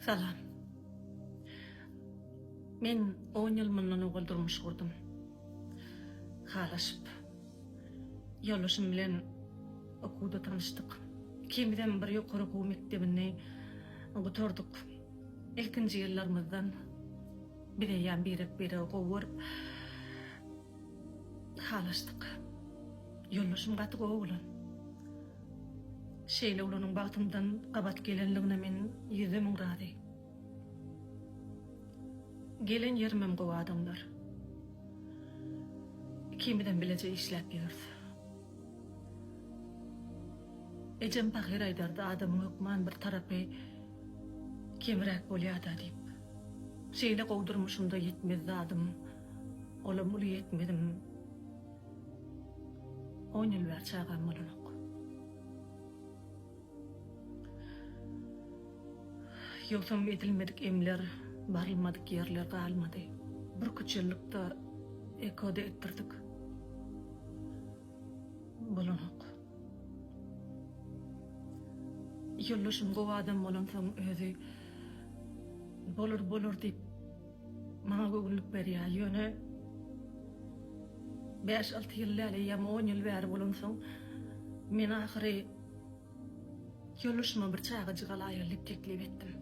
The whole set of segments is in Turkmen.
Salam. Men on ýyl mundan owal durmuş gurdum. Halaşyp. Ýoldaşym bilen okuwda tanyşdyk. Ikimizem bir ýokary okuw mekdebini gutardyk. Ilkinji ýyllarymyzdan biz eýýäm birek-biregi gowy görüp, halaşdyk. Ýoldaşym gaty gowy oglan. Şeýle oglanyň bagtymdan gabat gelenligine men ýüzde müň razy. Gelen ýerimem gowy adamlar. Ikimizem bileje işläp ýörüs. Ejem pahyr aýdardy adamyň hökman bir tarapy kemräk bolýada diýip. Şeýle gowy durmuşymda ýetmez zadym, olam uly ýetmezim. On ýyl bäri çagam bolanok. Ýogsam edilmedik emler, barylmadyk ýerler galmady. Birküç ýyllykda eko-da etdirdik. Bolanok. Ýoldaşym gowy adam bolansoň özi bolar bolar diýip maňa göwünlik berýär. Ýöne bäş-alty ýyl däl, eýýäm on ýyl bäri bolansoň men ahyry ýoldaşyma bir çagajyk alaýaly diýip teklip etdim.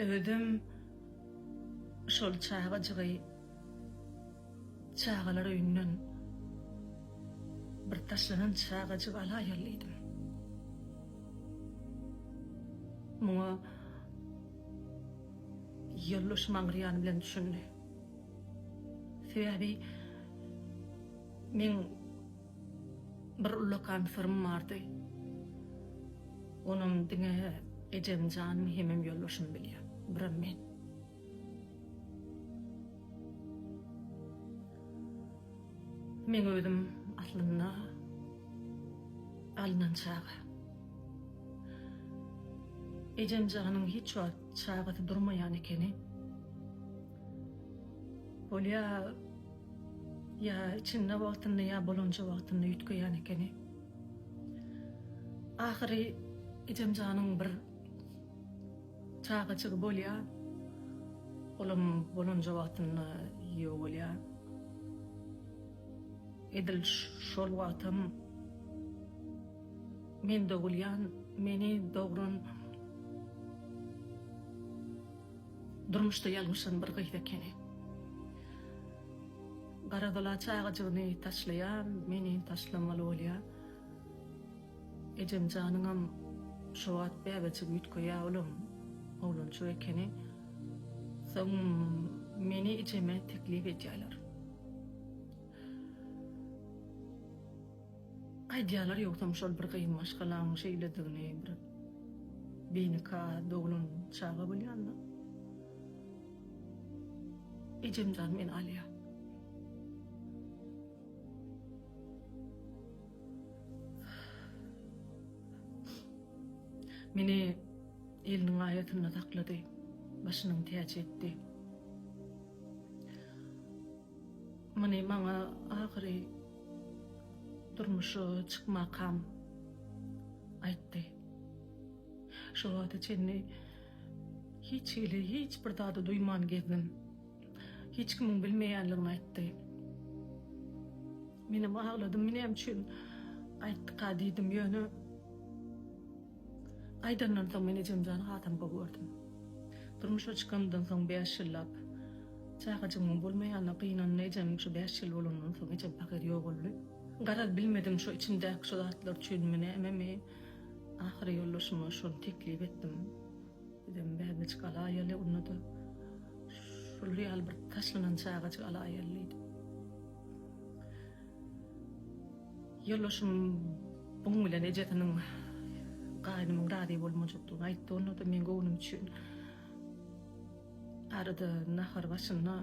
Özem şol çagajygy Çagalar öýünden bir taşlanan çagajygy alaýaly diýdim. Muňa ýoldaşym aňryýany bilen düşündi. Sebäbi meň bir ullakan syrym bardy. Onam diňe ejem jan hemem ýoldaşym bilýär. Birem men. Meň özüm aslynda alnan çaga. Ejem janyň hiç wagt çagasy durmaýan ekeni. Bolýa ýa içinde wagtynda ýa bolanja wagtynda üýtgeýän ekeni. Ahyry ejem janyň bir Çagajygy bolýa. Olam bolanja wagtynda ýogalýa. Edil şol wagtam men dogulýan, meni dogran durmuşda ýalňyşan bir gyz ekeni. Garaz ola çagajygyny taşlaýa, meni taşlamaly bolýa. Ejem janyňam şo wagt bäbejigi üýtgeýä olam oglanjyk ekeni. Soň meni ejeme teklip edýäler. Aýdýalar ýogsam şol bir gyz maşgalaň şeýledigini bir binika doglan çaga bolýanda. Ejemjan meni alýa. Meni eliniň aýasynda saklady, başynyň täji etdi. Muny maňa ahyry durmuşa çykmakam aýtdy. Şo wagta çenli hiç hili hiç bir zady duýman gezdim. Hiç kimiň bilmeýänligini aýtdy. Menem agladym, näme üçin aýtdyka diýdim, ýöne aýdandan soň men ejemjany hasam gowy gördüm. Durmuşa çykanymdan soň bäş ýyllap çagajygymyň bolmaýanyna gynandy ejem, şu bäş ýyl bolandan soň ejem pahyr ýogaldy. Garaz bilmedim şo içimdäki şo zatlar üçinmi nämemi, ahyry ýoldaşyma şony teklip etdim. Bizem bäbejik alaýaly, onda-da şul ýaly bir taşlanan çagajyk alaýaly diýdim. Ýoldaşym buň bilen ejesiniň gaýnymyň razy bolmajakdygyny aýtdy, onda-da meň göwnüm üçin arada nahar başynda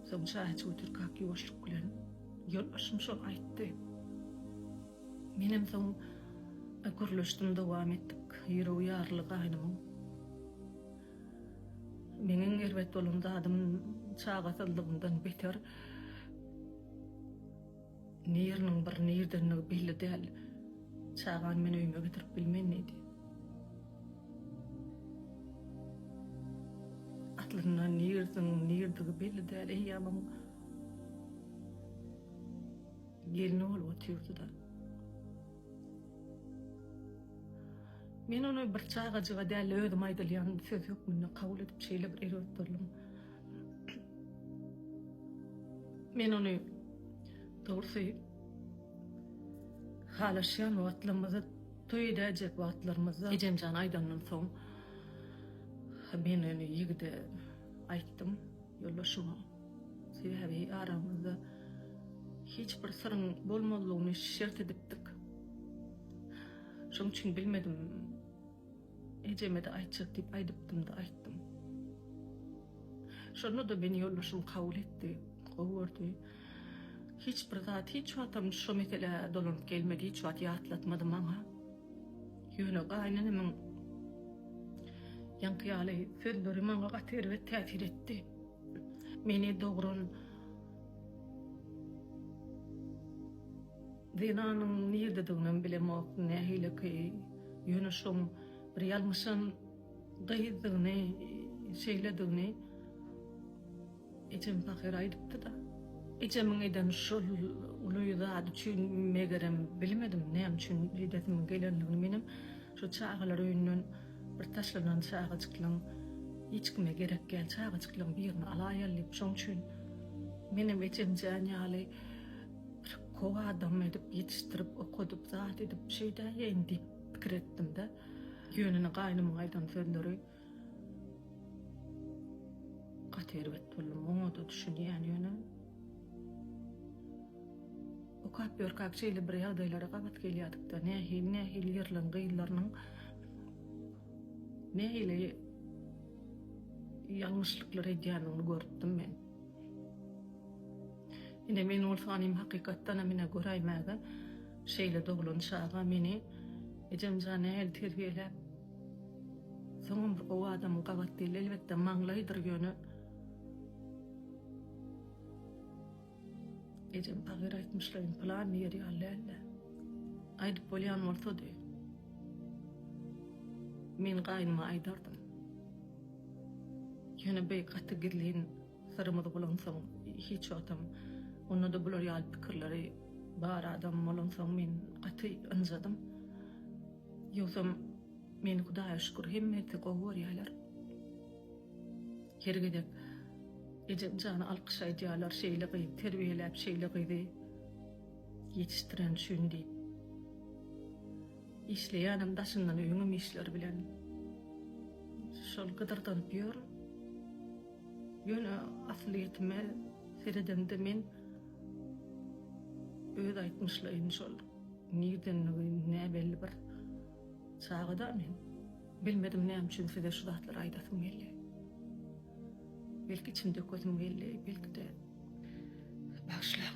soň çaý içip otyrkak ýuwaşlyk bilen ýoldaşym şony aýtdy. Menem soň gürleşdim, dowam etdik. Ýüregi ýaryly gaýnymyň. Meň iň erbet bolan zadym çagasyzlygymdan beter niriniň bir nirdenligi belli däl. Çagany men öýüme getirip bilmen diýdi. Aslynda nirdiň nirdigi belli däl eýýäm oň gelni bolup otyrdy-da. Men ony bir çagajyga däl-de özüme aýdylýan söz hökmünde kabul edip şeýle bir erbet boldum. Men ony dogrusy halaşýan wagtlarymyzda toý edäýjek wagtlarymyzda ejemjan aýdandan soň men ony ýigide aýtdym ýoldaşyma. Sebäbi aramyzda hiç bir syryň bolmazlygyny şert edipdik. Şoň üçin bilmedim. Ejeme-de aýtjak diýip aýdypdym-da aýtdym. Şonda-da meni ýoldaşym kabul etdi, gowy gördi. Hiç bir zat, hiç wagtam şo meselä dolanyp gelmedi, hiç wagt ýatlatmady maňa. Ýöne gaýynenemiň ýaňky ýaly sözleri maňa gaty erbet täsir etdi. Meni dogran zenanyň nirdediginem bilemok, nähileki, ýöne şoň bir ýalňyşan gyzdygyny, şeýledigini ejem pahyr aýdypdy-da. Ejemiň eden şol uly zady üçin megerem bilmedim, näme üçin edesimiň gelendigini menem şo çagalar öýünden bir taşlanan çagajyklaň hiç kime gerek däl çagajyklaň birini alaýaly diýip şoň üçin menem ejemjan ýaly bir gowy adam edip ýetişdirip okadyp zat edip şeýdäýeýin diýip pikir etdimde ýöne ine gaýnymyň aýdan sözleri gaty erbet boldum oňada düşünýän ýöne Okap ýörkäk şeýle bir ýagdaýlara gabat gelýärdik-de, nähili-nähili ýerleň gyzlarynyň nähili ýalňyşlyklar edýändigini görüpdim men. Ine men bolsa anym hakykatdanam ine göräýmäge şeýle doglan çaga meni ejemjan nähili terbiýeläp, soňam bir gowy adamyň gabat geldi. Elbetde maňlaýdyr ýöne Ejem pahyr aýtmyşlaýyn pylan diýer ýaly däldi. Aýdyp bolýan bolsady, men gaýnyma aýdardym. Ýöne beý gaty gizlin syrymyz bolansoň hiç wagtam onda-da bular ýaly pikirleri bar adam bolansoň men gaty ynjadym. Ýogsam meni Hudaýa şükür hemmesi gowy görýärler. Her gezek ejem jana alkyş aýdýarlar şeýle gyzy terbiýeläp şeýle gyzy ýetişdiren üçin diýip. Işleýänem daşyndan öýüňem işleri bilen şol gydyrdanyp ýörün. Ýöne aslyýetime seredemde men öz aýtmyşlaýyn şol nirdenligi näbelli bir çagada men. Bilmedim näme üçin size şu zatlary aýdasym geldi. Belki içimi dökesim geldi, belki-de bagyşlaň.